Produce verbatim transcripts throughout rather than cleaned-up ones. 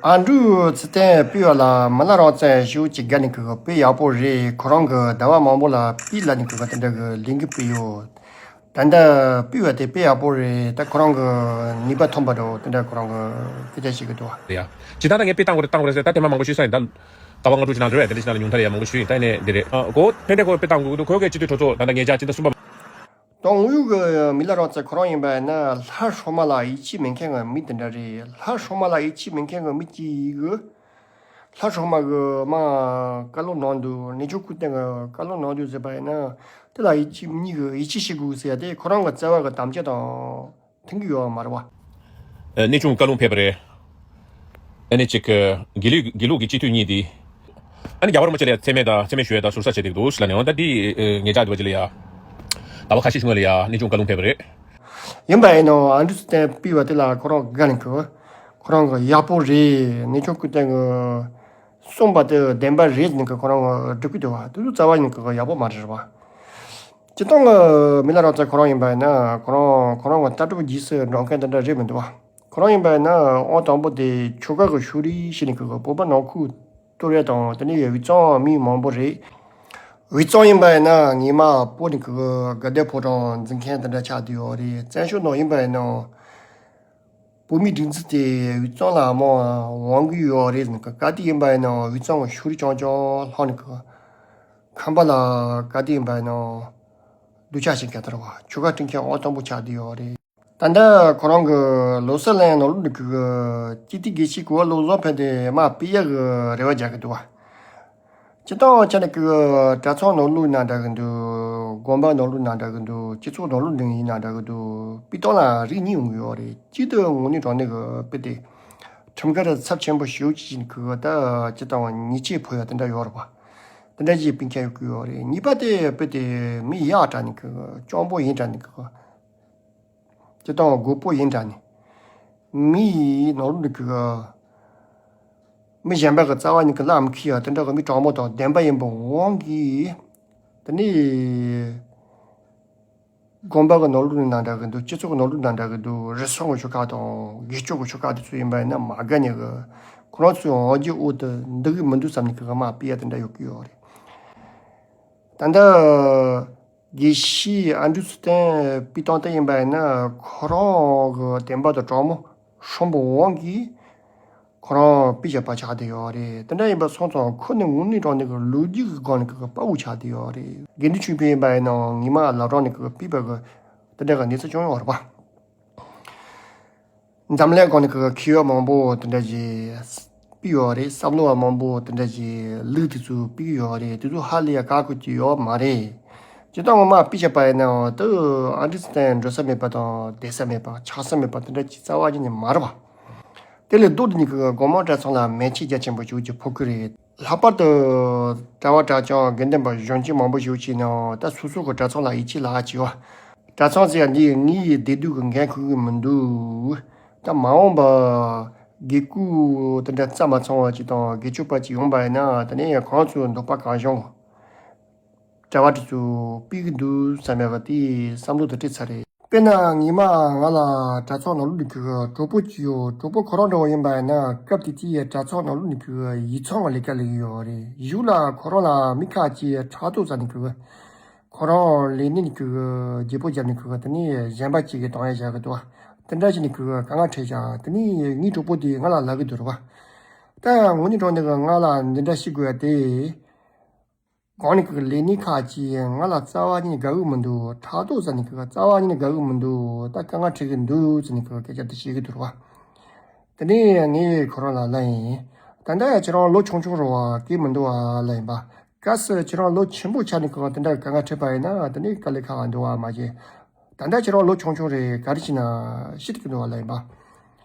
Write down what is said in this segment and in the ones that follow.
ཨ་འབྲུག་ཚེ་བརྟན་པི་བ་ལ་མི་ལ་རང་བཙན་ཞུ་ཅིག་དགའ་ནི་གི་དཔེ་ཡག་པོ་རེད། ཁོ་རང་གི་ཟླ་བ་མང་པོ་ལ་པི་ལ་ནི་གི་དེ་འདྲ་གི་ལས་འགུལ་སྤེལ་ཡོད། ད་ལྟ་པི་བ་དེ་དཔེ་ཡག་པོ་རེད། ད་ཁོ་རང་གི་ནུས་པ་ཐོན་པ་འགྲོ་དེ་འདྲ་ཁོ་རང་གི་སྐད་ཆ་བཤད་གི་འདུག་བ། ཡ། ཇི་ལྟར་ད་ངས་དཔེ་བཏང་དགོས་རེད་བཏང་དགོས་རེད་ཟེར་ད་དེ་མ་མང་པོ་ཞུས་ས་ཡིན་ད། ཀ་བ་ལྔ་དྲུག་ཅིག་ནང་འགྲོ་བས་དེ་འདྲ་ཞིག་ནང་ལ་ཉུང་མཐའ་ལ་ཡ་མང་པོ་ཞུས་ཡིན་ད་ཡིན་ནས་འདི་རེད། ཨ་གོ་ཕན་བདེ་ཁོ་དཔེ་བཏང་དགོས་ཀྱི་འདུག་ཁོ་གའི་སྤྱི་འཐུས་གྲོས་ཚོགས་ད་ལྟ་ཉེ་ཆར་སྤྱི་ཟླ་གསུམ་པ། དང་དབུས་ཀྱི་མི་ལ་རང་བཙན་ཁོ་རང་ཡིན་པ་ཡིན་ན་ལྷ་ཧྲོ་མ་ལ་ཡིད་ཆེས་མེད་མཁན་གྱི་མི་དེ་འདྲ་རེད། ལྷ་ཧྲོ་མ་ལ་ཡིད་ཆེས་མེད་མཁན་གྱི་མི་གཅིག་གིས་ལྷ་ཧྲོ་མ་གི་མ་བཀའ་སློབ་གནང་འདུག་གནས་ཆུང་སྐུ་བསྟན་གྱི་བཀའ་སློབ་གནང་འདུག་ཟེར་བ་ཡིན་ན་དེ་ལ་ཡིད་ཆེས་མི་གཉིས་ཀྱི་ཡིད་ཆེས་བྱེད་དགོས་ཟེར་ཡ་དེ་ཁོ་རང་གི་རྩ་བ་གི་དམ་བཅའ་དང་མཐུན་གྱི་ཡོད་མ་རེད་བ། ཨ་གནས་ཆུང་བཀའ་ལུང་ཕེབས་པ་རེད། ཨ་ནི་གཅིག་གི་དགེ་ལུགས་དགེ་ལུགས་ཀྱི་སྤྱི་འཐུས་གཉིས་དེ། ཨ་ནི་རྒྱ་བར་མ་ཆེ་ལ་མཚན་སྨད་དང་མཚན་སྨད་ཞུ་ཡ་དང་ཟུར་ཟ་བྱེད་དེ་འདུག་ལ་ནས་འོ་ད་དེ་ངེད་ཅག་དེ་བ་ཅི་ལ་ཡ། ཟླ་བ་ཁ་ཤས་ཤིག་སྔོན་ལ་ཡ་གནས་ཆུང་བཀའ་ལུང་ཕེབས་པ་རེད། ཡིན་པ་ཡིན་ནོ་ཨ་འདྲུ་སྟན་པི་བ་དེ་ལ་ཁོ་རང་དགའ་ནས་ཁོ། ཁོ་རང་གི་ཡག་པོ་རེད་གནས་ཆུང་སྐུ་བསྟན་གི། གསུངས་པ་དེ་བདེན་པ་རེད་ནི་གི་ཁོ་རང་སྒྲུབ་ཀྱི་འདུག་བ་དེ་ཚོ་རྩ་བ་ཉིད་ཀྱི་ཡག་པོ་མ་རེད་བ། སྤྱི་བཏང་གི་མི་ལ་རང་བཙན་ཁོ་རང་ཡིན་པ་ཡིན་ན་ཁོ་རང་ཁོ་རང་གི་ལྟ་གྲུབ་རྗེས་སུ་འབྲང་མཁན་དེ་འདྲ་རེད་མི་འདུག་བ། ཁོ་རང་ཡིན་པ་ཡིན་ན་ཨང་དང་པོ་དེ་ཆོལ་ཁ་གི་ཕྱོགས་རིས་ཞེས་ནི་གི་བོད་པ་ནང་ཁུལ་གཏོར་ཡ་དང་དེ་ནས་དབུས་གཙང་མི་མང་པོ་རེད། དབུས་གཙང་ཡིན་པ་ཡིན་ན་ངེས་མ་བོད་ནི་གི་དགའ་ལྡན་ཕོ་བྲང་འཛིན་མཁན་དེ་འདྲ་ཆགས་བསྡད་ཡོད་རེད། བཙན་བྱོལ་ནང་ཡིན་པ་ཡིན་ན། བོད་མིའི་སྒྲིག་འཛུགས་དེ་དབུས་གཙང་ལ་མང་དབང་གི་ཡོད་རེད་ཟེར་ནས་ག་དུས་ཡིན་པ་ཡིན་ནའང་དབུས་གཙང་གི་ཕྱོགས་རིས་རྐྱང་རྐྱང་ལྷག་ནས་གི་ཁམས་པ་ལ་ག་དུས་ཡིན་པ་ཡིན་ནའང་སྡུག་ཅག་བྱེད་མཁན་དེ་རེད་བ། ཆོལ་ཁ་སྐྲུན་མཁན་ཨང་དང་པོ་ཆགས་བསྡད་ཡོད་རེད། ད་ལྟ་ཁོ་རང་གི་ལོ་གསར་ལན་ནང་ལོགས་ནས་གི་སྤྱི་འཐུས་དགེ་བཤེས་གོ་བ་བློ་བཟང་ཕེབས་ཏེ་མར་ཕུད་ཡག་གི་རེ་བ་རྒྱག་གི་འདུག་བ། སྤྱི་བཏང་ཆ་ནས་ཀྱི་གྲྭ་ཚང་ནང་ལོགས་ན་འདྲ་གི་འདུག་དགོན་པ་ནང་ལོགས་ན་འདྲ་གི་འདུག་སྤྱི་ཚོགས་ནང་ལོགས་ནས་ཡིན་ན་འདྲ་གི་འདུག་སྤྱི་བཏང་ལ་རིགས་གཉིས་ཡོང་གི་ཡོད་རེད། གཅིག་ཏུ་དངོས་གནས་དྲང་གནས་ཀྱི་དཔེ་དེ་ཁྲིམས་འགལ་ཚབས་ཆེན་པོ་ཞེ་པོ་ཅིག་ཡིན་གི་ད་སྤྱི་བཏང་ཉེས་ཆད་ཕོག་ཡ་དེ་འདྲ་ཡོད་རེད་པ། དེ་འདྲ་ཅིག་སྤེལ་མཁན་ཡོད་གི་ཡོད་རེད། གཉིས་པ་དེ་དཔེ་དེ་མི་ཡག་དྲགས་ནས་གི་སྤྱང་པོ་ཡིན་དྲགས་ནས་གི་སྤྱི་བཏང་རྒོད་པོ་ཡིན་དྲགས་ནས། མི་ཡི་ནང་ལོགས་ཀྱི་མི་གཞན་པ་གི་རྩ་བ་ཉིད་ཀྱི་ལམ་ཁྱེར་ཡ་དེ་འདྲ་གི་མི་དྲང་མོ་དང་བདེན་པ་ཡིན་པའི་དབང་གིས། དེ་ནས་དགོན་པ་གི་ནང་ལོགས་ནས་ན་འདྲ་གི་འདུག་སྤྱི་ཚོགས་ཀྱི་ནང་ལོགས་ན་འདྲ་གི་འདུག་རེ་ཟུང་གི་ཆོལ་ཁ་དང་སྒེར་གཅོད་ཀྱི་ཆོལ་ཁ་དེ་ཚོ་ཡིན་པ་ཡིན་ན་མ་དགའ་ནས་གི་ཁོ་རང་ཚོའི་དབང་སྒྱུར་འོག་ཏུ་འདུག་གི་མི་འདུག་བསམ་ནས་གི་མར་ཕུད་ཡ་དེ་འདྲ་ཡོད་ཀྱི་ཡོད་རེད། ད་ལྟ། དགེ་བཤེས་ཨ་འབྲུག་ཚེ་བརྟན་པའི་སྟེང་དུ་ཡིན་པ་ཡིན་ན་ཁོ་རང་གི་བདེན་པ་དང་དྲང་མོ་ཧྲོམ་པོ་དབང་གིས་ཁོ་རང་པི་ཞབས་པ་ཆགས་བསྡད་ཡོད་རེད། དེ་འདྲ་ཡིན་པ་སོང་ཙང་ཁོ་ནི་དངོས་གནས་དྲང་གནས་ཀྱི་ལོ་རྒྱུས་ཀྱི་སྒང་ནས་ཀྱི་དཔའ་བོ་ཆགས་བསྡད་ཡོད་རེད། དགེ་འདུན་ཆོས་འཕེལ་ཡིན་པ་ཡིན་ན་ངོ་མ་ལབ་རང་ནས་ཀྱི་པི་པ་གི་དེ་འདྲ་གི་གནས་ཚུལ་བྱུང་ཡོད་རེད་པ། འཛམ་གླིང་སྒང་ནས་ཀྱི་མཁས་པ་མང་པོ་དེ་འདྲ་ཞིག་ཕུད་ཡོད་རེད། བསམ་བློ་བ་མང་པོ་དེ་འདྲ་ཞིག་ལུགས་དེ་ཚོ་ཕུད་ཡོད་རེད། དེ་ཚོ་ཧ་ལས་ཡ་ག་གོ་གི་ཡོད་མ་རེད། ཇི་ལྟར་ངོ་མ་པི་ཞབས་པ་ཡིན་ནའང་དུ་ཨ་འབྲུག་ཚེ་བརྟན་འགྲོ་ས་མེད་པ་དང་བསྡད་ས་མེད་པ་ཆགས་ས་མེད་པ་དེ་འདྲ་ཅིག་རྩ་བ་ཉིད་ནས་མ་རེད་པ། དེ་ལས་ལྡོག་སྟེ་ནི་ཀྱི་དགོན་པ་གྲྭ་ཚང་ལ་མེ་ལྕེ་རྒྱ་ཆེན་པོ་ཞིག་ཅིག་ཕོག་གི་རེད། ལྷག་པར་དུ་གྲྭ་བ་གྲྭ་རྐྱང་དགེ་འདུན་པ་གཞོན་སྐྱེས་མང་པོ་ཞིག་བྱས་ནའང་ད་སོ་སོ་གི་གྲྭ་ཚང་ལ་ཡིད་ཆེས་ལ་ཨ་ཅི་བ། གྲྭ་ཚང་ཟེར་ཡ་འདི་ངའི་བདེ་སྡུག་གི་འགན་འཁུར་གི་མི་འདུག་ད་མ་འོངས་པ་དགེ་སྐོས་དེ་འདྲ་རྩ་མ་ཚང་བ་ཅིག་དང་དགེ་ཆོས་པ་ཅིག་ཡོང་པ་ཡིན་ན་དེ་ནས་ཁོང་ཚོའི་འདོད་པ་གང་བྱུང་གྲྭ་བ་དེ་ཚོ་ཕུད་གི་འདུག་བསམ་ཡག་གི་དེའི་བསམ་བློ་དེ་སྤྲད་ཚར་རེད། དཔེར་ན་ངེད་མ་ང་ལ་གྲྭ་ཚང་ནང་ལོགས་ནས་གི་གྲོགས་པོ་ཅིག་ཡོད། གྲོགས་པོ་ཁོ་རང་འདྲ་བོ་ཡིན་པ་ཡིན་ན་སྐབས་དེ་དུས་གྲྭ་ཚང་ནང་ལོགས་ནས་གི་ཡིག་ཚང་གི་ལས་ཀ་ལས་ཀྱི་ཡོད་རེད། གཞུག་ལ་ཁོ་རང་ལ་མི་ཁ་ཅིག་ཕྲག་དོག་ཟ་ནས་གི་ཁོ་རང་ལས་གནས་ནས་གི་བརྗེ་པོ་བརྒྱབ་ནས་གི་དེ་ནས་གཞན་པ་ཅིག་གི་གཏོང་ཡ་བཞག་གི་འདུག་དེ་འདྲ་བྱས་ནས་གི་དཀའ་ངལ་འཕྲད་བཞག་དེ་ནས་ངའི་གྲོགས་པོ་དེ་ང་ལ་ལབ་གི་འདུག་རེད་བ། ད་དངོས་གནས་དྲང་གནས་གི་ང་ལ་འདི་འདྲ་ཞིག་དགོས་ཡ་དེ། གང་ནས་ཀྱི་ལས་སྣེ་ཁག་ཅིག་ང་ལ་རྩ་བ་ཉིད་དགའ་གི་མི་འདུག་ཕྲག་དོག་ཟ་ནས་ཀྱི་རྩ་བ་ཉིད་དགའ་གི་མི་འདུག་ད་དཀའ་ངལ་འཕྲད་ཀྱི་འདུག་ཟེར་ནས་ཀྱི་སྐད་ཆ་དེ་བཤད་ཀྱི་འདུག་རེད་བ། དེ་ནས་ངས་ཁོ་རང་ལ་ལབ་ཡིན། ད་ལྟ་ཁྱེད་རང་ལོ་ཆུང་ཆུང་རེད་བ་སྐད་མི་འདུག་བ་ལབ་ཡིན་པ། གལ་སྲིད་ཁྱེད་རང་ལོ་ཆེན་པོ་ཆགས་ནས་ཀྱི་དེ་འདྲ་དཀའ་ངལ་འཕྲད་པ་ཡིན་ན་དེ་ནས་དཀའ་ལས་ཁག་འདུག་བ་མ་བྱེད། ད་ལྟ་ཁྱེད་རང་ལོ་ཆུང་ཆུང་རེད་ག་རེ་བྱས་ན་ཤི་ཐུབ་ཀྱི་འདུག་བ་ལབ་ཡིན་པ།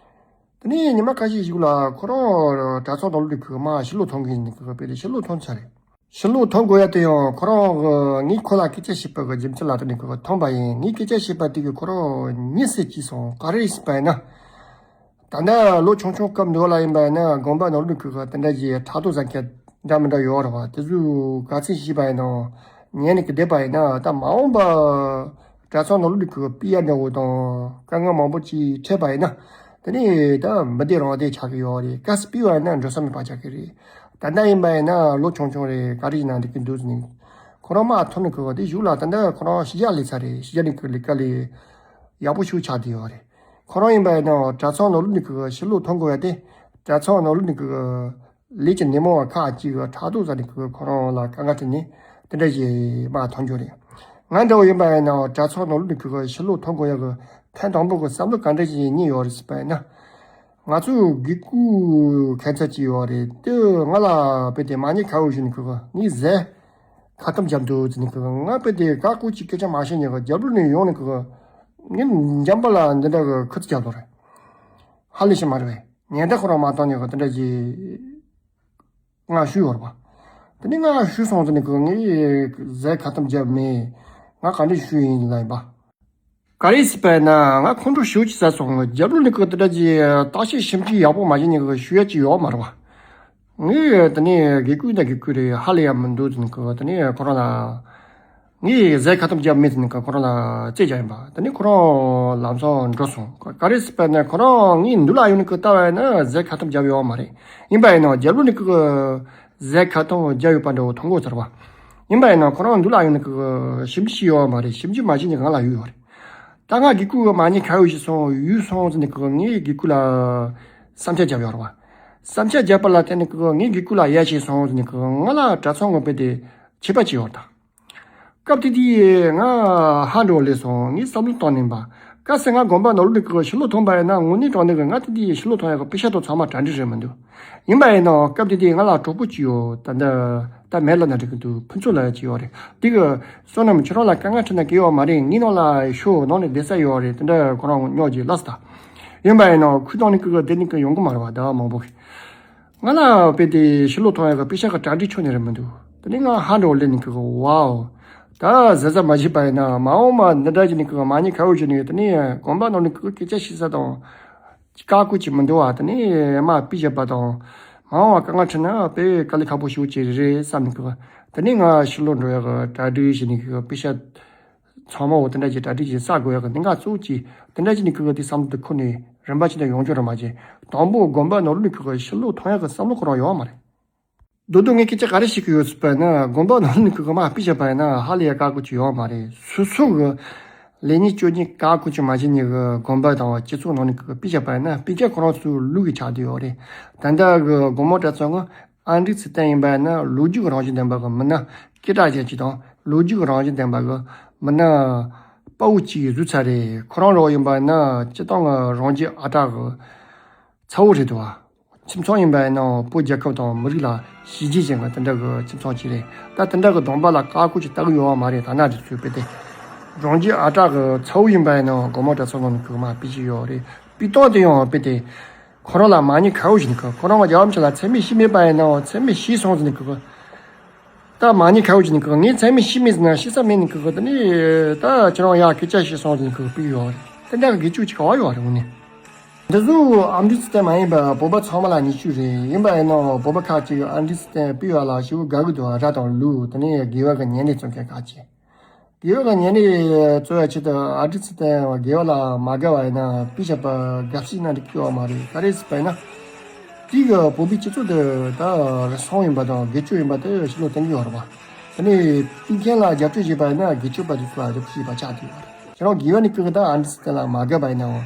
དེ་ནས་ཉི་མ་ཁ་ཤས་ཤིག་ལ་ཁོ་རང་གྲྭ་ཚང་ནང་ལོགས་ཀྱི་མ་ཕྱི་ལོགས་ཐོན་གྱི་ཡིན་ནི་ཁོ་དཔེ་ལས་ཕྱི་ལོགས་ཐོན་ཚར་རེད། ཕྱི་ལོགས་ཐོན་དགོས་ཡ་དེ་ཡང་ཁོ་རང་གི་ངས་ཁོ་ལ་སྐད་ཆ་བཤད་པ་གི་རྒྱུ་མཚན་ལ་བརྟེན་ནས་ཁོ་ཐོན་པ་ཡིན། ངས་སྐད་ཆ་བཤད་པ་དེ་གི་ཁོ་རང་མྱི་སེ་སྐྱིད་སོང་ག་རེ་ཟེར་བ་ཡིན་ན། ད་ལྟ་ལོ་ཆུང་ཆུང་སྐབས་འདི་ལ་ཡིན་པ་ཡིན་ན་དགོན་པ་ནང་ལོགས་ཀྱི་དེ་འདྲ་ཞིག་ཕྲག་དོག་ཟ་མཁན་འདྲ་མི་འདྲ་ཡོད་རེད་བ། དེ་ཚོ་ག་ཚོད་ཤེས་པ་ཡིན་ནའང་ཉན་ནས་ཀྱི་བསྡད་པ་ཡིན་ན་ད་མ་འོངས་པ་གྲྭ་ཚང་ནང་ལོགས་ཀྱི་པི་ཡ་འདྲ་བོ་དང་དཀའ་ངལ་མང་པོ་ཅིག་འཕྲད་པ་ཡིན་ན། དེ་ནས་ད་མི་བདེ་རང་བདེ་ཆགས་ཀྱི་ཡོད་རེད། གལ་སྲིད་སྤེལ་བ་ཡིན་ན་འགྲོ་ས་མེད་པ་ཆགས་ཀྱི་རེད། ད་ལྟ་ཡིན་པ་ཡིན་ན་ལོ་ཆུང་ཆུང་རེད། ག་རེ་ཡིན་ན་འགྲིག་གི་འདུག་ཟེར་ནས་ཁོ་རང་མར་ཐོན་ནས་ཁོ་དེ་གཞུག་ལ་ད་ལྟ་ཁོ་རང་ཕྱི་རྒྱལ་སླེབས་ཚར་རེད། ཕྱི་རྒྱལ་ནས་ཁོ་ལས་ཀ་ལས་ཡག་པོ་ཞིག་ཆགས་བསྡད་ཡོད་རེད། ཁོ་རང་ཡིན་པ་ཡིན་ན་གྲྭ་ཚང་ནང་ལོགས་ནས་ཁོ་ཕྱིར་ལོག་ཐོན་དགོས་ཡ་དེ། གྲྭ་ཚང་ནང་ལོགས་ནས་ཁོ་ལས་ཀྱི་སྣེ་མོ་ཁག་ཅིག་གི་ཕྲག་དོག་ཟ་ནས་ཁོ་ཁོ་རང་ལ་དཀའ་ངལ་འཕྲད་ནས་དེ་འདྲ་ཞིག་མར་ཐོན་རྒྱུ་རེད། ང་འདྲ་བོ་ཡིན་པ་ཡིན་ན་གྲྭ་ཚང་ནང་ལོགས་ནས་ཁོ་ཕྱིར་ལོག་ཐོན་དགོས་ཡ་གི་ཐེངས་དང་པོ་གི་བསམ་བློ་ག་འདྲ་ཞིག་རྙེད་ཡོད་རེད་ཟེར་བ་ཡིན་ན། ང་ཚོའི་དགེ་སྐོས་ཁྱད་མཚར་ཅིག་ཡོད་རེད། དེ་ང་ལ་དཔེ་དེ་མ་ཉེས་ཁ་འུ་ཞུ་ནས་ཁོ་ངའི་ཟས་ཁ་ཐུམ་བརྒྱབ་འདུག་ཟེར་ནས་ཁོ་ང་དཔེ་དེ་ཀ་ཀོ་ཅིག་སྐད་ཆ་མ་བཤད་ཉན་ཁོ་རྒྱབ་ལོགས་ནས་ཡོང་ནས་ཁོ་ངའི་འཇམ་པ་ལ་འདི་འདྲ་གི་ཁུ་ཚུར་བརྒྱབ་འདུག་རེད། ཧ་ལས་ཤེས་མ་རེད་པས། ཉེན་བརྡ་ཁོ་རང་མ་བཏང་ཉན་ཁོ་དེ་འདྲ་ཅིག་ང་ཞུས་ཡོད་རེད་པ། དེ་ནས་ང་ཞུས་སོང་ཟེར་ནས་ཁོ་ངའི་ཟས་ཁ་ཐུམ་བརྒྱབ་མེད། ང་ག་འདྲ་ཞུས་ཡིན་ལབ་ཡིན་པ། ག་རེ་ཟེར་བ་ཡིན་ན་ང་ཁོང་ཁྲོ་ཞེ་པོ་ཅིག་ཟ་སོང་། རྒྱབ་ལོགས་ནས་ཁོ་དེ་འདྲ་ཅིག་བརྟག་དཔྱད་ཞིབ་འཇུག་ཡག་པོ་མ་བྱས་ནས་ཁོ་ཞུ་ཡ་ཅིག་ཡོད་མ་རེད་པ། ངས་དེ་ནས་དགེ་སྐོས་དང་དགེ་སྐོས་རེད། ཧ་ལས་ཡ་མི་འདུག་ཟེར་ནས་ཁོ་དེ་ནས་ཁོ་རང་ལ་ངས་ཟས་ཁ་ཐུམ་བརྒྱབ་མེད་ཟེར་ནས་ཁོ་ཁོ་རང་ལ་རྩད་རྒྱག་ཡིན་པ། དེ་ནས་ཁོ་རང་ལམ་སང་འགྲོ་སོང་། ག་རེ་ཟེར་བ་ཡིན་ན་ཁོ་རང་ངའི་མདུན་ལ་ཡོང་ནས་ཁོ་ལྟ་བ་ཡིན་ན་ཟས་ཁ་ཐུམ་བརྒྱབ་ཡོད་མ་རེད། ཡིན་པ་ཡིན་ནའང་རྒྱབ་ལོགས་ནས་ཁོ་ཟས་ཁ་ཐུམ་བརྒྱབ་ཡོད་པ་འདྲ་བོ་མཐོང་གོ་ཚར་བ། ཡིན་པ་ཡིན་ན་ཁོ་རང་མདུན་ལ་ཡོང་ནས་ཁོ་ཞིབ་འཇུག་བྱས་ཡོད་མ་རེད། ཞིབ་འཇུག་མ་བྱས་ནས་ང་ལ་གཡུགས་ཡོད་རེད། ད་ང་དགེ་སྐོས་གི་མ་ཉེས་ཁ་འུ་ཞུས་སོང་གཡུགས་སོང་ཟེར་ནས་ཁོ་ངའི་དགེ་སྐོས་ལ་བསམ་འཆར་བརྒྱབ་ཡོད་རེད་པ། བསམ་འཆར་བརྒྱབ་པ་ལ་བརྟེན་ནས་ཁོ་ངའི་དགེ་སྐོས་ལ་ཡ་བྱས་སོང་ཟེར་ནས་ཁོ་ང་ལ་གྲྭ་ཚང་གི་དཔེ་དེ་ཆད་པ་བྱས་ཡོད་རེད་ད། སྐབས་དེ་དུས་ང་ཧ་འདྲ་བོ་སླེབས་སོང་། ངས་བསམ་བློ་བཏང་ནས་པ། གལ་སྲིད་ང་དགོན་པ་ནང་ལོགས་ནས་ཁོ་ཕྱིར་ལོག་ཐོན་པ་ཡིན་ན་དངོས་གནས་དྲང་གནས་ཀྱི་ང་དེ་དུས་ཕྱིར་ལོག་ཐོན་ཡག་གི་པེ་ཤག་དང་ཚང་མ་གྲ་སྒྲིག་རེད་མི་འདུག་ཡིན་པ་ཡིན་ནའང་སྐབས་དེ་དུས་ང་ལ་གྲོགས་པོ་གཅིག་ཡོད། ད་འདི་ད་མེད་ལབ་ན་འགྲིག་གི་འདུག་ཕུན་ཚོགས་ལབ་ཡ་གཅིག་ཡོད་རེད། དེ་གི་བསོད་ནམས་ཁྱོད་རང་ལ་དཀའ་ངལ་འཕྲད་ན་གལ་ཡོད་མ་རེད། ངའི་ནང་ལ་ཤོག་ནང་ནས་བསྡད་ས་ཡོད་རེད། དེ་འདྲ་ཁོ་རང་ཉོག་ཅིག་ལབ་སོང་ད། ཡིན་པ་ཡིན་ནའང་ཁོའི་ནང་ནས་ཁོ་གི་བསྡད་ནས་ཁོ་ཡོང་གི་མ་རེད་པ། ཟླ་བ་མང་པོ་གི། ང་ལ་དཔེ་དེ་ཕྱིར་ལོག་ཐོན་ཡག་གི་པེ་ཤག་གི་གྲ་སྒྲིག་ཁྱོན་ནས་རེད་མི་འདུག་དེ་ནས་ང་ཧ་འདྲ་བོ་སླེབས་ནས་ཁོ་གི་ཝའོ། ད་ཟ་ཟ་མ་བྱས་པ་ཡིན་ན་མ་འོངས་པ་འདི་འདྲ་ཞིག་ནས་ཁོ་གི་མ་ཉེས་ཁ་འུ་ཞུས་ནས་དེ་ནས་དགོན་པ་ནང་ནས་ཁོ་གི་སྐད་ཆ་བཤད་ས་དང་། དཀའ་ཁུལ་ཅིག་མི་འདུག་བ། དེ་ནས་མར་ཕུད་བཞག་པ་དང་། མ་འོངས་པ་དཀའ་ངལ་འཕྲད་ན་དཔེ་དཀའ་ལས་ཁག་པོ་ཞེ་པོ་ཅིག་རེད་བསམ་ནས་ཁོ། དེ་ནས་ང་ཕྱིར་ལོག་འགྲོ་ཡག་གི་གྲ་སྒྲིག་བྱས་ནས་ཁོ་གི་པེ་ཤག་ཚང་མ་འོ་དེ་འདྲ་ཅིག་གྲ་སྒྲིག་ཅིག་བསགས་དགོས་ཡག་གི་གནད་འགག་གཙོ་བོ་ཅིག་དེ་འདྲ་ཅིག་ནས་ཁོ་གི་དེ་བསམ་བློ་དེ་འཁོར་ནས་རིམ་པ་ཅིག་ནས་ཡོང་རྒྱུ་རེད་མ་གཞི། དང་པོ་དགོན་པ་ནང་ལོགས་ནས་ཁོ་གི་ཕྱིར་ལོག་ཐོན་ཡག་གི་བསམ་བློ་ཁོ་རང་ཡོད་མ་རེད། མདོར་བསྡུས་ངས་སྐད་ཆ་ག་རེ་བཤད་ཀྱི་ཡོད་ཟེར་བ་ན་དགོན་པ་ནང་ནས་ཁོ་གི་མར་ཕུད་བཞག་པ་ཡིན་ན་ཧ་ལས་ཡ་དཀའ་ཁུལ་ཅིག་ཡོད་མ་རེད། སོ་སོ་གི་ལས་ཉིན་སྤྱོད་ཉིན་དཀའ་ཁུལ་ཅིག་མ་བྱེད་ཉིན་གི་དགོན་པ་དང་སྤྱི་ཚོགས་ནང་ནས་ཁོ་གི་ཕུད་བཞག་པ་ཡིན་ན་ཕལ་ཆེར་ཁོ་རང་ཚོའི་ལུགས་ཀྱི་ཆགས་བསྡད་ཡོད་རེད། ད་ལྟ་གི་དགོང་མོ་གྲྭ་ཚང་གི་ཨ་འབྲུག་ཚེ་བརྟན་ཡིན་པ་ཡིན་ན་ལོ་རྒྱུས་ཀྱི་རང་བཞིན་ལྡན་པ་གི་མི་སྣ་སྐད་གྲགས་ཅན་ཅིག་དང་ལོ་རྒྱུས་ཀྱི་རང་བཞིན་ལྡན་པ་གི་མི་སྣ་དཔའ་བོ་གཅིག་བཟོས་ཚར་རེད། ཁོ་རང་རོགས་ཡིན་པ་ཡིན་ན་སྤྱི་བཏང་གི་རང་རྒྱལ་ཨ་གྲགས་གི་ཚ་བོ་རེད་འདུག་བ། ཁྱིམ་ཚང་ཡིན་པ་ཡིན་ན་བོད་རྒྱལ་ཁབ་དང་མི་རིགས་ལ་གཞི་བྱས་ཅན་གྱི་དེ་འདྲ་གི་ཁྱིམ་ཚང་ཅིག་རེད། ད་དེ་འདྲ་གི་གདོང་པ་ལ་དཀའ་ཁུལ་ཅིག་ལྟ་གི་ཡོད་བ་མ་རེད། ད་ན་དེ་ཚོས་དཔེ་དེ་རང་རྒྱལ་ཨ་གྲགས་གི་ཚ་བོ་ཡིན་པ་ཡིན་ན་དགོང་མོ་གྲྭ་ཚང་ནང་ནས་ཁོ་མར་ཕུད་བཞག་ཡོད་རེད། དཔེ་སྟངས་དེ་ཡང་དཔེ་དེ་ཁོ་རང་ལ་མ་ཉེས་ཁ་འུ་ཞུས་ནས་ཁོ་ཁོ་རང་གི་རྒྱལ་བ་མཆོག་ལ་མཚན་སྨད་བྱས་མེད་པ་ཡིན་ན་མཚན་སྨད་བྱས་སོང་ཟེར་ནས་ཁོ། ད་མ་ཉེས་ཁ་འུ་ཞུས་ནས་ཁོ་ངས་མཚན་སྨད་བྱས་མེད་ཟེར་ན་བྱས་ས་མེད་ནས་ཁོ་དེ་ནས་ད་ཁྱེད་རང་ཡར་སྐད་ཆ་བཤད་སོང་ཟེར་ནས་ཁོ་ཕུད་ཡོད་རེད། དེ་འདྲ་གི་དགེ་བཅུ་ཅིག་ག་བ་ཡོད་རེད་དངོས་གནས། འདི་ཚོ་ཨ་འབྲུག་ཚེ་བརྟན་མ་ཡིན་པ་བོད་པ་ཚང་མ་ལ་ཉེས་ཆད་རེད། ཡིན་པ་ཡིན་ན་བོད་པ་ཁག་ཅིག་ཨ་འབྲུག་ཚེ་བརྟན་ཕུད་ཡག་ལ་ཞེ་པོ་དགའ་གི་འདུག་ར་དང་ལུག་དེ་ནས་དགེ་བ་གི་བསྙེན་གནས་བརྩོན་མཁན་ཁག་ཅིག་དགེ་བ་གི་བསྙེན་གནས་བརྩོན་ཡག་ཆེད་དུ་ཨ་འབྲུག་ཚེ་བརྟན་དགེ་བ་ལ་མ་དགའ་བ་ཡིན་ན་ཕུད་བཞག་པ་དགའ་བསུ་གནང་འདི་སྐྱོ་བ་མ་རེད། ག་རེ་ཟེར་བ་ཡིན་ན། དེ་གི་བོད་པའི་སྤྱི་ཚོགས་དེ་ད་རུལ་སུངས་ཡིན་པ་དང་དགེ་སྐྱོ་ཡིན་པ་དེ་ཕྱི་ལོགས་བསྟན་གྱི་ཡོད་རེད་པ། དེ་ནས་ཕུད་མཁན་ལ་རྒྱབ་སྐྱོར་བྱས་པ་ཡིན་ན་དགེ་སྐྱོ་པ་དེ་ཚོ་ལ་རྒྱབ་སྐྱོར་བྱས་པ་ཆགས་ཀྱི་ཡོད་རེད། ཁྱེད་རང་དགེ་བ་ནས་ཁོ་གི་ད་ཨ་འབྲུག་ཚེ་བརྟན་ལ་མ་དགའ་བ་ཡིན་ནའང་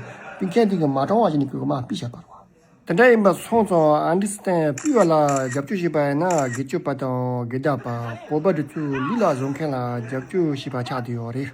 ཕུད་མཁན་དེ་གི་མ་དྲང་བ་ཞིག་ནས་ཁོ་གི་མར་ཕུད་བཞག་པ་རེད་པ། དེ་འདྲ་ཡིན་པ་སོང་ཙང་ཨ་འབྲུག་ཚེ་བརྟན་ཕུད་པ་ལ་རྒྱབ་སྐྱོར་བྱས་པ་ཡིན་ན་དགེ་སྐྱོ་པ་དང་དགེ་སྡིག་པ་བོད་པ་དེ་ཚོའི་ལུགས་ལ་བཟོ་མཁན་ལ་རྒྱབ་སྐྱོར་བྱས་པ་ཆགས་བསྡད་ཡོད་རེད།